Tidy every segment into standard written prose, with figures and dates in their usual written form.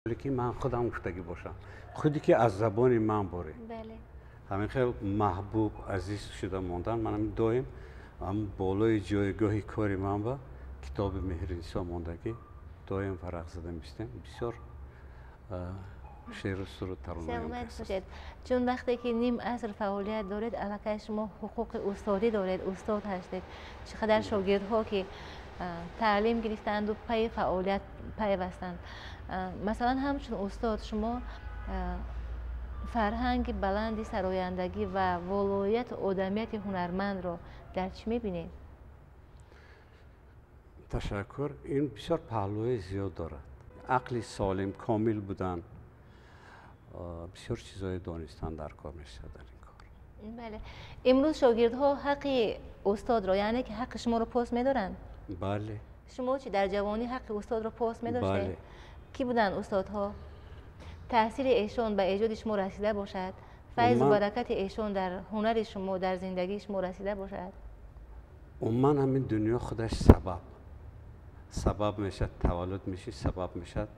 Ки ман худам гуфтагӣ бошам, худе ки аз забони ман борӣ. Ҳамин хел маҳбуб, азиз шуда мондан. Манам доим ҳам болои ҷойгоҳи кори ман ба китоби Меҳринисо мондагӣ, доим варақ зада мистем. Бисёр шеъру суруд Саломат бошед. Чун вақте ки ним аср фаъолият доред, аллакай шумо ҳуқуқи устодӣ доред, устод ҳастед. Чӣ қадар шогирдҳо ки таълим гирифтанду пайи фаъолият пайвастанд. Масалан, ҳамчун устод шумо фарҳанги баланди сарояндагӣ ва волоияту одамияти ҳунармандро дар чӣ мебинед? Ташаккур. Ин бисёр паҳлӯи зиёд дорад. Ақли солим, комил будан, бисёр чизҳое донистан дар кор мешавад дар ин кор. Бале, имрӯз шогирдҳо ҳаққи устодро, яъне ки ҳаққи шуморо пос медоранд? Бале. Шумо чӣ, дар ҷавонӣ ҳаққи устодро пос медоштед? Бале. Кӣ буданд устодҳо? Таъсири эшон ба эҷоди шумо расида бошад? Файзу баракати эшон дар ҳунари шумо, дар зиндагии шумо расида бошад? Умуман ҳамин дунё худаш сабаб мешавад, таваллуд мешӣ, сабаб мешавад,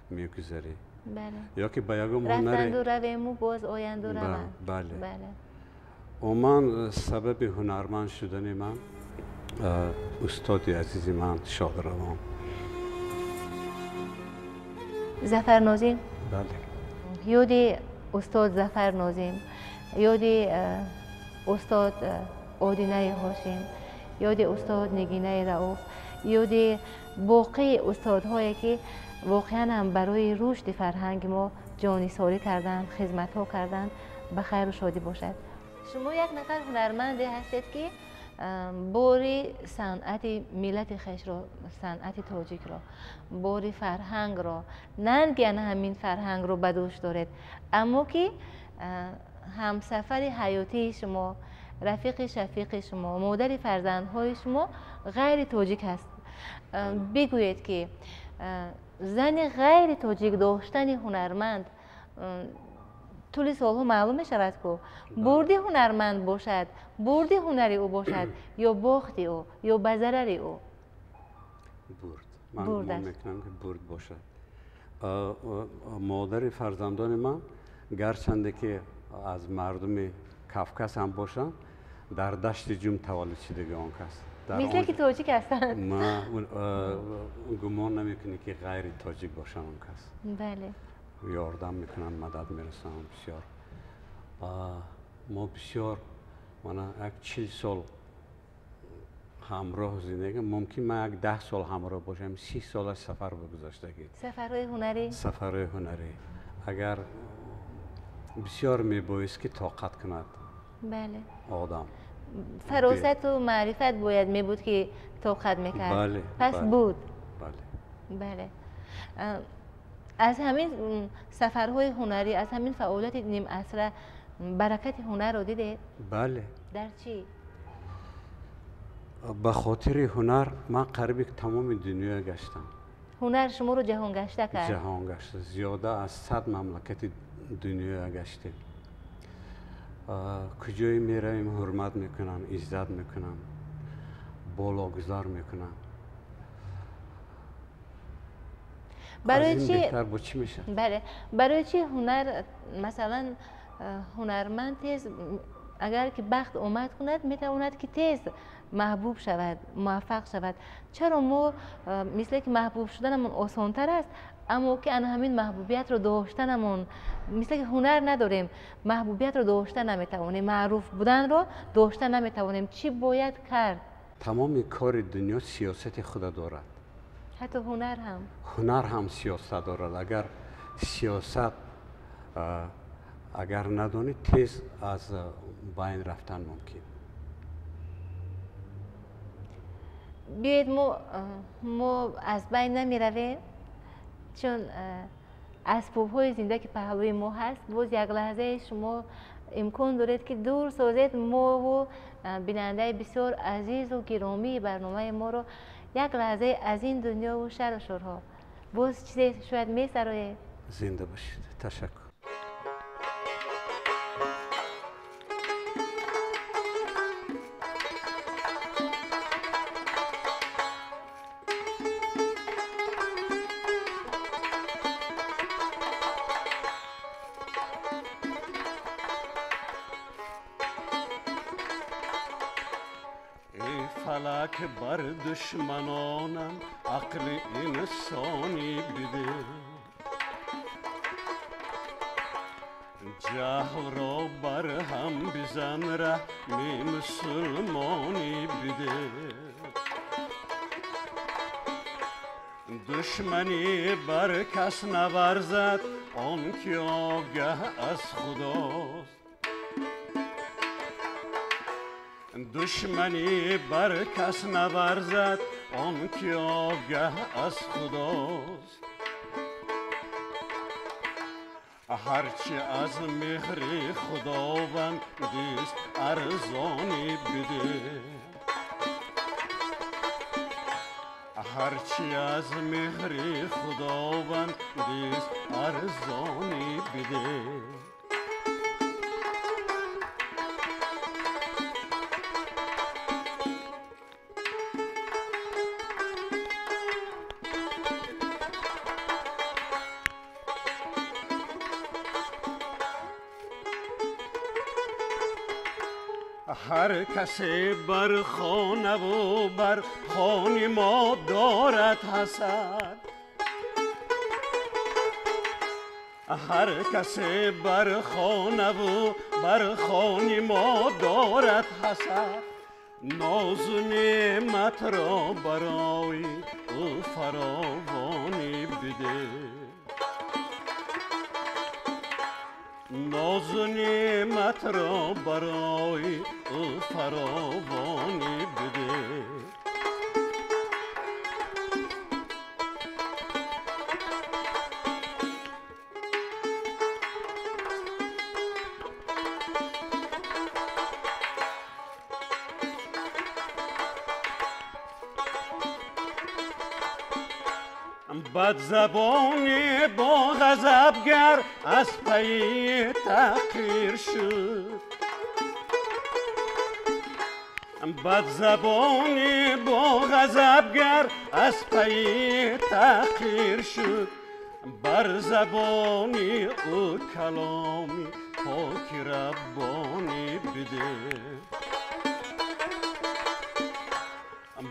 мегузарӣ. Ё ки ба ягон ҳунаре рафтанду равему, боз оянду раванд. Бале. Умуман сабаби ҳунарманд шудани ман устоди азизи ман шодравон Зафар Нозим. Бале. Ёди устод Зафар Нозим, ёди устод Одинаи Ҳошим, ёди устод Нигинаи Рауф, ёди боқии устодҳое ки воқеан ҳам барои рушди фарҳанги мо ҷонисорӣ карданд, хизматҳо карданд, ба хайру шодӣ бошад. Шумо як нафар ҳунарманде ҳастед ки бори санъати миллати хешро, санъати тоҷикро, бори фарҳангро, нанги ана ҳамин фарҳангро ба дӯш доред, аммо ки ҳамсафари ҳаётии шумо, рафиқи шафиқи шумо, модари фарзандҳои шумо ғайри тоҷик ҳаст. Бигӯед ки зани ғайри тоҷик доштани ҳунарманд тӯли солҳо маълум мешавад, ку бурди ҳунарманд бошад, бурди ҳунари ӯ бошад ё бохти ӯ, ё ба зарари ӯ? Бурд. Ман гумон мекунам ки бурд бошад. Модари фарзандони ман гарчанде ки аз мардуми Кавказ ҳам бошанд, дар дашти Ҷум таваллуд шудагӣ он кас. Мисле ки тоҷик ҳастанд. Гумон намекунӣ ки ғайри тоҷик бошанд он кас. Бале. Ёрдам мекунанд, мадад мерасонанд бисёр. Мо бисёр мана як 40 сол ҳамроҳ зиндагӣ, мумкин ман як 10 сол ҳамроҳ бошам, 30 солаш сафар бигузаштагӣ. Сафарҳои ҳунарӣ? Сафарҳои ҳунарӣ. Агар бисёр мебоист ки тоқат кунад. Бале. Одам. Фаросату маърифат бояд мебуд ки тоқат мекард. Бале. Пас буд. Бале. Бале. Аз ҳамин сафарҳои ҳунарӣ, аз ҳамин фаъолияти нимасра баракати ҳунарро дидед? Бале. Дар чӣ? Ба хотири ҳунар ман қариби тамоми дунё гаштам. Ҳунар шуморо ҷаҳонгашта кард? Ҷаҳонгашта. Зиёда аз 100 мамлакати дунё гаштем. Куҷое меравем, ҳурмат мекунанд, иззат мекунанд, балогузор мекунанд. Барои чӣ? Беҳтар бо чӣ мешавад? Бале, барои чӣ ҳунар, масалан, ҳунарманд тез, агар ки бахт омад кунад, метавонад ки тез маҳбуб шавад, муваффақ шавад. Чаро мо мисле ки маҳбуб шуданамон осонтар аст, аммо ки ана ҳамин маҳбубиятро доштанамон, мисле ки ҳунар надорем, маҳбубиятро дошта наметавонем, маъруф буданро дошта наметавонем. Чӣ бояд кард? Тамоми кори дунё сиёсати худа дорад. Ҳатто ҳунар ҳам? Ҳунар ҳам сиёсат дорад. Агар сиёсат агар надонӣ, тез аз байн рафтан мумкин. Биёед мо аз байн намеравем, чун асбобҳои зинда ки паҳлӯи мо ҳаст, боз як лаҳзаи шумо имкон доред ки дур созед мову бинандаи бисёр азизу гиромии барномаи моро як лаҳзаи аз ин дунёву шару шурҳо. Боз чизе шояд месароед? Зинда бошед. Ташаккур. فلک بر دشمنانم عقل انسانی بده. جهل را بر هم بزن رحم مسلمانی بده. دشمنی بر کس نورزد آن که آگه از خداست. دشمنی بر کس نورزد آن که آگه از خداست. هرچه از مهر خداوند دیست ارزانی بده. هرچی از مهر خداوند دیست ارزانی بده. هر کسی بر خانه و بر خان ما دارد حسد. هر کسی بر خانه و بر خان ما دارد حسد. ناز و نعمت را برای او فراوانی بده. ناز و نعمت را برای او فراوانی بده. بدزبانی با غضبگر از پی تحقیر شد. بدزبانی با غضبگر از پی تحقیر شد. بر زبانی او کلامی پاک ربانی بده.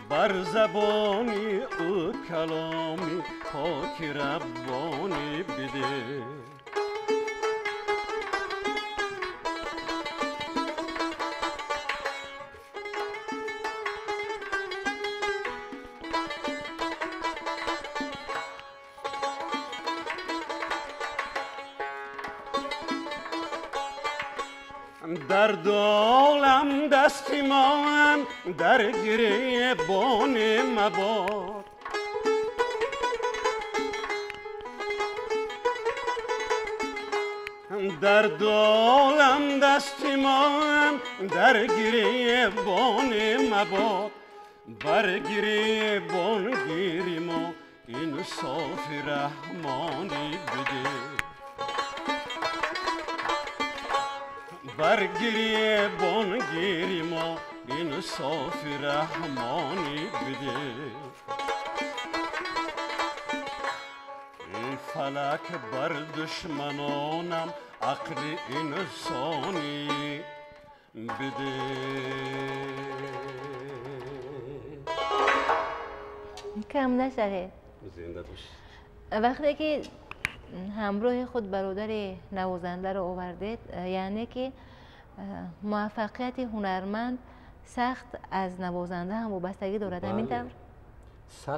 بر زبانی او کلامی پاک ربانی بده. در دالم دست من در گریبان مباد. در دالم دست من در گریبان مباد. بر گریبان گیریم و انصاف رحمانی بده. بر گریبان گیریم و انصاف رحمانی بده. ای فلک بر دشمنانم عقل انسانی بده. کم نشوید. زنده باش. وقتی که همراه خود برادر نوازنده رو آوردید، یعنی که موفقیت هنرمند سخت از نوازنده هم وابستگی دارد. همین طور؟ 100%.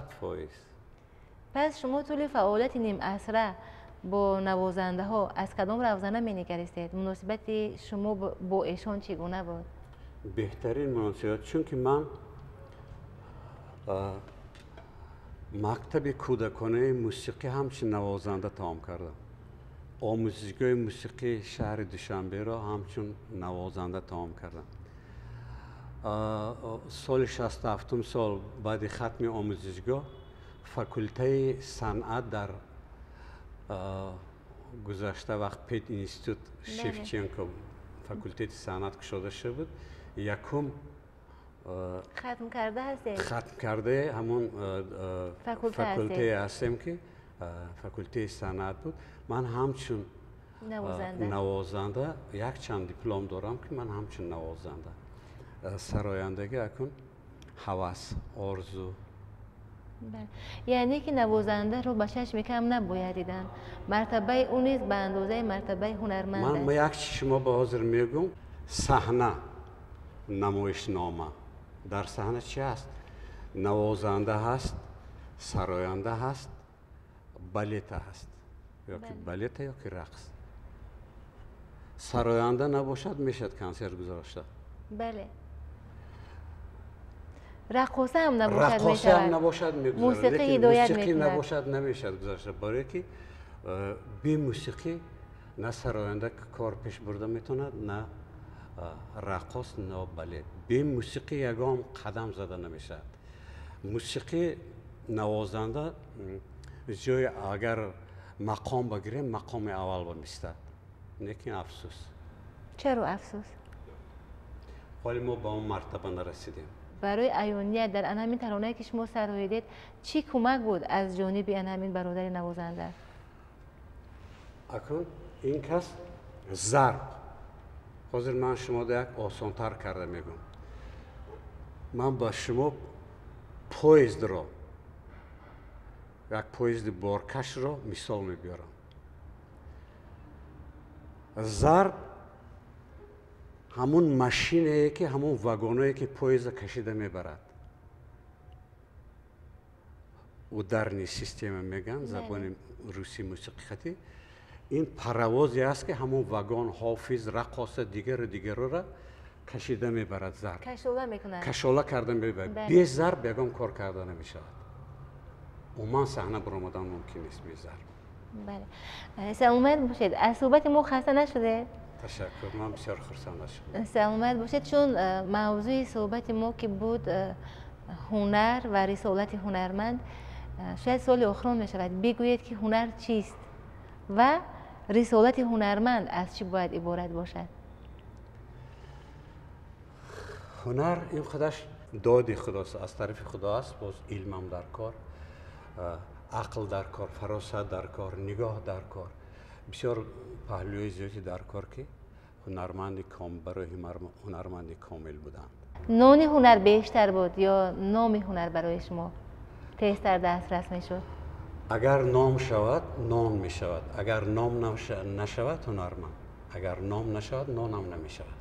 پس شما طول فعالیت نیم عصره با نوازنده ها از کدام روزنه می نگریستید؟ مناسبت شما با ایشان چگونه بود؟ بهترین مناسبت، چون که من مکتب کودکانه موسیقی همچون نوازنده تمام کردم. آموزشگاه موسیقی شهر دوشنبه را همچون نوازنده تمام کردم. سال 67 سال بعد ختم آموزشگاه فاکولته صنعت در گذشته وقت پید اینستیتوت شفچنکو فاکولته صنعت گشوده شده بود. یکم ختم کرده هستید؟ ختم کرده همون فاکولته هستیم که فاکولته صنعت بود. من همچون نوازنده یک چند دیپلم دارم که من همچون نوازنده سرایندگی اکنون Ҳавас, орзу. Яъне ки навозандаро ба чашми кам набояд дидан. Мартабаи ӯ низ ба андозаи мартабаи ҳунарманд аст. Ман як чиз шумо ба ҳозир мегӯм. Саҳна, намоишнома. Дар саҳна чи ҳаст? Навозанда ҳаст, сароянда ҳаст, балета ҳаст. Ёки балета, ёки рақс. Сароянда набошад, мешавад консерт гузошта. Бале. Раққоса ҳам набошад мешавад. Набошад мегузарад. Мусиқӣ ҳидоят мусиқӣ мекунад. Набошад намешавад гузошта. Барое ки бе мусиқӣ на сароянда кор пеш бурда метавонад, на раққос, на балет. Бе мусиқӣ ягон қадам зада намешавад. Мусиқӣ навозанда ҷои агар мақом бигирем, мақоми аввал бимистад. Лекин афсӯс. Чаро афсӯс? Ҳоле мо ба он мартаба нарасидем. Барои аёният дар ан ҳамин таронае ки шумо сароидед, чӣ кӯмак буд аз ҷониби ан ҳамин бародари навозанда? Акнун ин кас зарб. Ҳозир ман шуморо як осонтар карда мегӯм. Ман ба шумо поездро, як поезди боркашро мисол мебиёрам. Зарб ҳамун машинае ки ҳамун вагоное ки поезда кашида мебарад. Ударный система мегӯянд забони русӣ мусиқихатӣ. Ин паровозе аст ки ҳамун вагон, ҳофиз, раққоса, дигару дигарора кашида мебарад зарб. Кашола мекунад. Кашола карда мебарад. Бе зарб ягон кор карда намешавад. Умуман саҳна баромадан мумкин нест бе зарб. Бале. Саломат бошед. Аз суҳбати мо хаста нашудед? Ташаккур, ман бисёр хурсанд шудам. Саломат бошед, чун мавзӯи суҳбати мо ки буд ҳунар ва рисолати ҳунарманд, шояд суоли охирон мешавад. Бигӯед ки ҳунар чист ва рисолати ҳунарманд аз чӣ бояд иборат бошад? Ҳунар ин худаш доди худост, аз тарафи худо аст. Боз илмам дар кор, ақл дар кор, фаросат дар кор, нигоҳ дар кор, бисёр паҳлӯи зиёде дар кор ки ҳунарманди барои ҳунарманди комил буданд. Нони ҳунар бештар буд ё номи ҳунар барои шумо тезтар дастрас мешуд? Агар ном шавад, нон мешавад. Агар ном нашавад, ҳунарманд. Агар ном нашавад, нонам намешавад.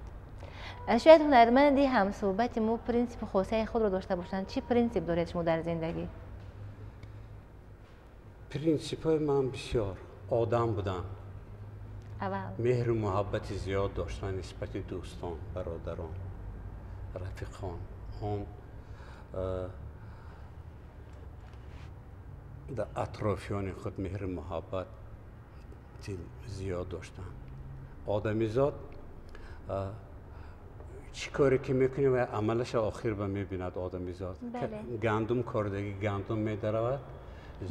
Шояд ҳунарманди ҳамсӯҳбати мо принсипи хосаи худро дошта бошанд. Чӣ принсип доред шумо дар зиндагӣ? Принсипҳои ман бисёр. Одам будан, аввал меҳру муҳаббати зиёд доштан нисбати дӯстон, бародарон, рафиқон, он дар атрофиёни худ меҳру муҳаббат зиёд доштан. Одамизод чӣ коре ки мекунӣ ва амалаша охир ба мебинад одамизод. Гандум кордагӣ гандум медаравад,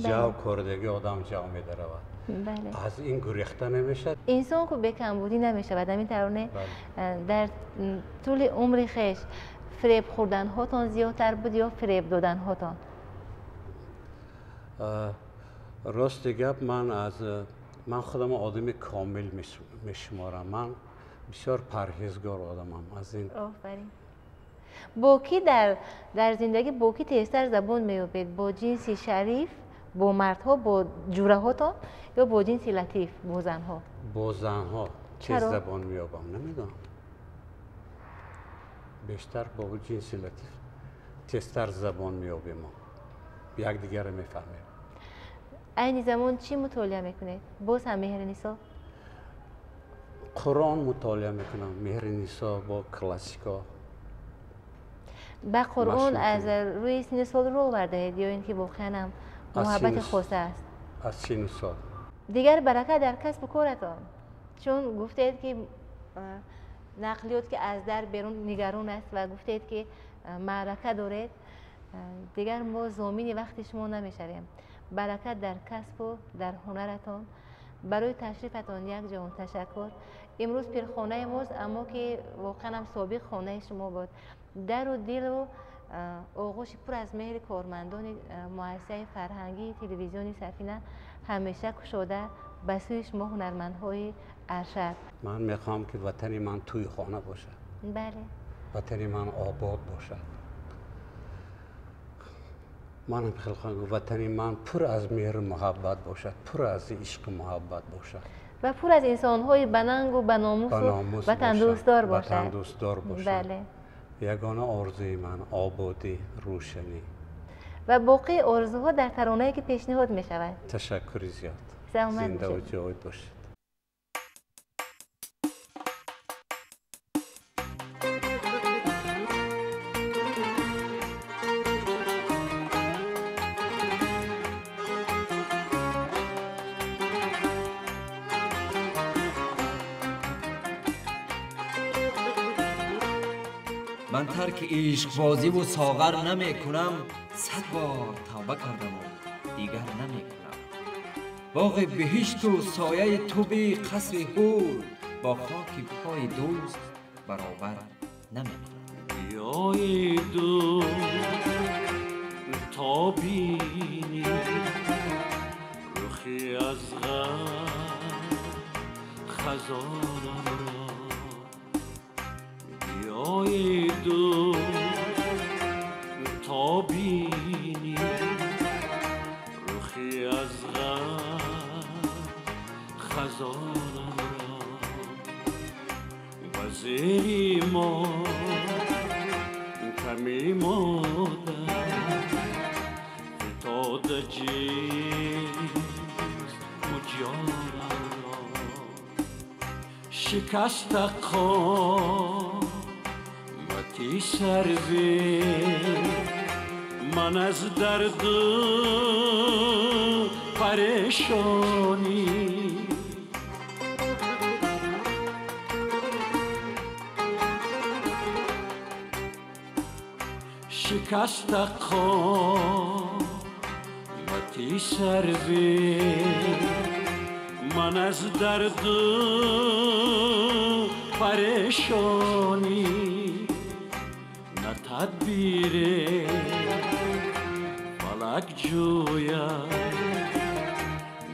ҷав кордагӣ одам ҷав медаравад. Аз ин гурехта намешавад. Инсон ку бекамбудӣ намешавад. Ҳамин тароне дар тӯли умри хеш фиреб хӯрданҳотон зиёдтар буд ё фиреб доданҳотон? Рости гап, ман худам одами комил мешуморам. Ман бисёр парҳезгор одамам. Аз ин офарин. Бо кӣ дар зиндагӣ бо кӣ тезтар забон меёбед? Бо ҷинси шариф, бо мардҳо, бо ҷураҳотон ё бо ҷинси латиф, бо занҳо? Бо занҳо тез забон меёбам, намедонам. Бештар бо ҷинси латиф тезтар забон меёбем, мо якдигарро мефаҳмем. Айни замон чӣ мутолиа мекунед? Боз ҳам Меҳринисо? Қуръон мутолиа мекунам, Меҳринисо бо классико. Ба Қуръон аз рӯи синни сол рӯ овардаед ё ин ки воқеан ҳам муҳаббати хоса аст? Аз синну сол. Дигар барака дар касбу коратон, чун гуфтед ки нақлиёт ки аз дар берун нигарон аст ва гуфтед ки маърака доред, дигар мо зомини вақти шумо намешавем. Барака дар касбу дар ҳунаратон. Барои ташрифатон як ҷаҳон ташаккур. Имрӯз пирхонаи мост, аммо ки воқеан ҳам собиқ хонаи шумо буд. Дару дилу оғӯши пур аз меҳри кормандони муассисаи фарҳангии телевизиони Сафина ҳамеша кушода ба сӯи шумо ҳунармандҳои аршад. Ман мехоҳам ки ватани ман тӯйхона бошад. Бале. Ватани ман обод бошад. Ман ҳам хеле хоҳам ватани ман пур аз меҳру муҳаббат бошад, пур аз ишқу муҳаббат бошад ва пур аз инсонҳои банангу баномусу ватандӯстдор бошад. Ватандӯстдор бошад. Бале. Ягона орзуи ман ободӣ, рӯшанӣ ва боқии орзуҳо дар таронае ки пешниҳод мешавад. Ташаккури зиёд. Заҳмат зинда ва ҷовид бошед. Ман тарки ишқбозиву соғар намекунам, 100 бор тавба кардаму дигар намекунам. Боғи биҳишту сояи туби қасри ҳур бо хоки пои дӯст баробар намекунам. Биёи дӯст то бинӣ рухи аз ғам хазонам ро, биёи дӯст то бинӣ рухи аз ғам хазонам ро, ба зери мо каме модар фитода ҷисму ҷонам ро, шикаста қомати сарве ман аз дарду парешонӣ, шикаста қомати сарве ман аз дарду парешонӣ, на тадбире фалак ҷӯяд,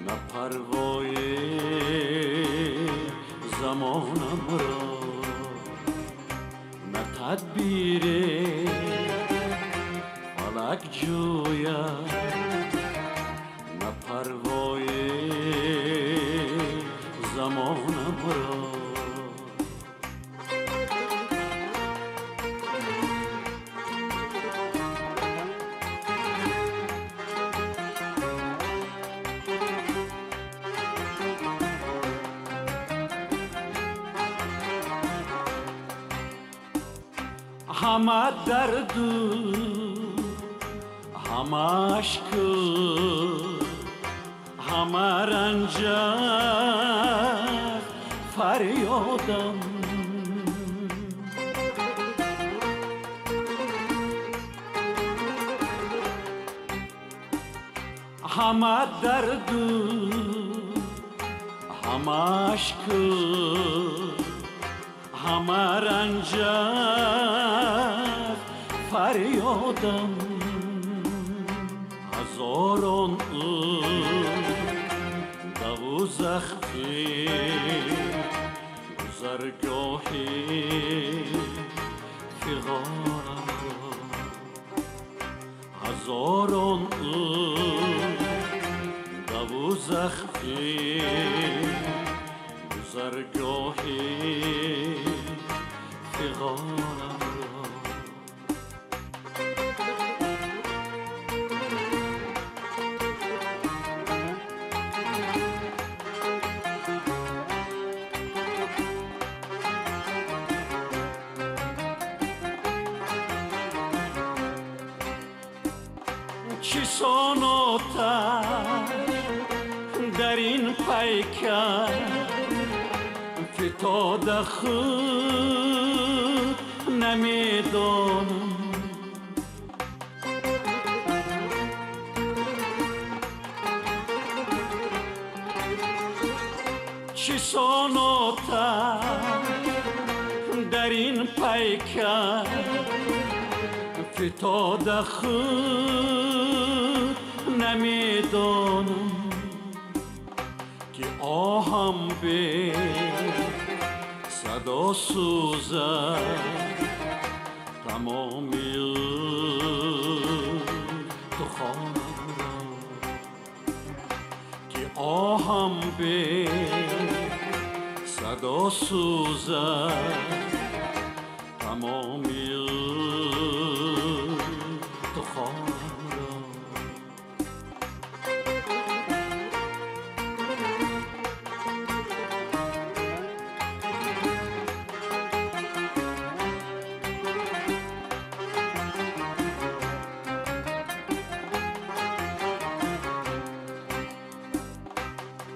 на парвои замонам ро, на тадбире фалак ҷӯяд, на парвои замонам ро. Ҳама дарду ҳама ашку ҳама ранҷа фарёдам, ҳама дарду ҳама ашку ҳама ранҷа фарёдам, ҳазорон даву захфи гузаргоҳи фиғонам ро, ҳазорон даву захфи гузаргоҳи фиғонам ро. Чӣ соноташ дар ин пайкар фитода худ намедонам, чӣ соноташ дар ин пайкар фитода худ намедонам, ки оҳам бе садо сӯзад тамоми тухм. خانم را که آهم به صدا سوزد تمامی تو خانم را.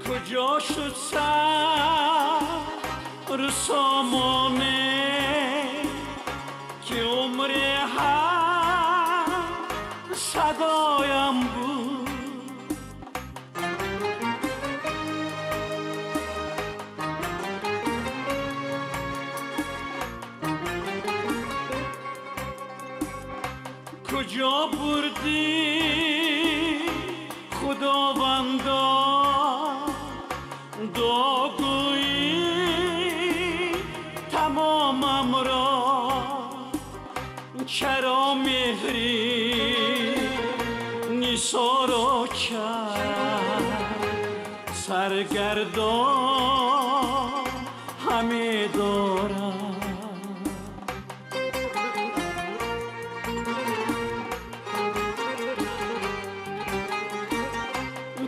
کجا شد سر سامانه که عمر هم صدایم بود، کجا بردی خداوندا دعاگویی تمامم را، چرا مهری نثار کرد سرگردان همه دارم.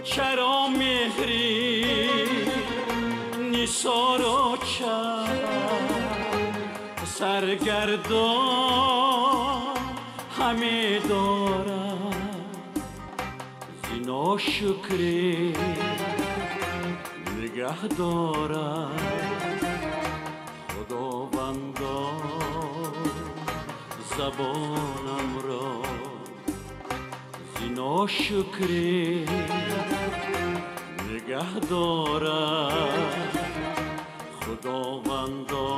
چرا مهری نثار کرد سرگردان همه دارم. زینا شکری نگه دارم خداوندا زبانم را، زینا شکری نگه دارم خداوندا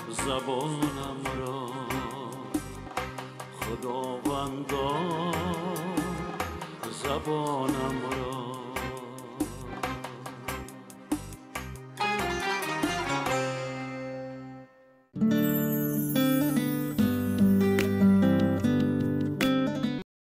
زبانم را، خداوندا زبانم را.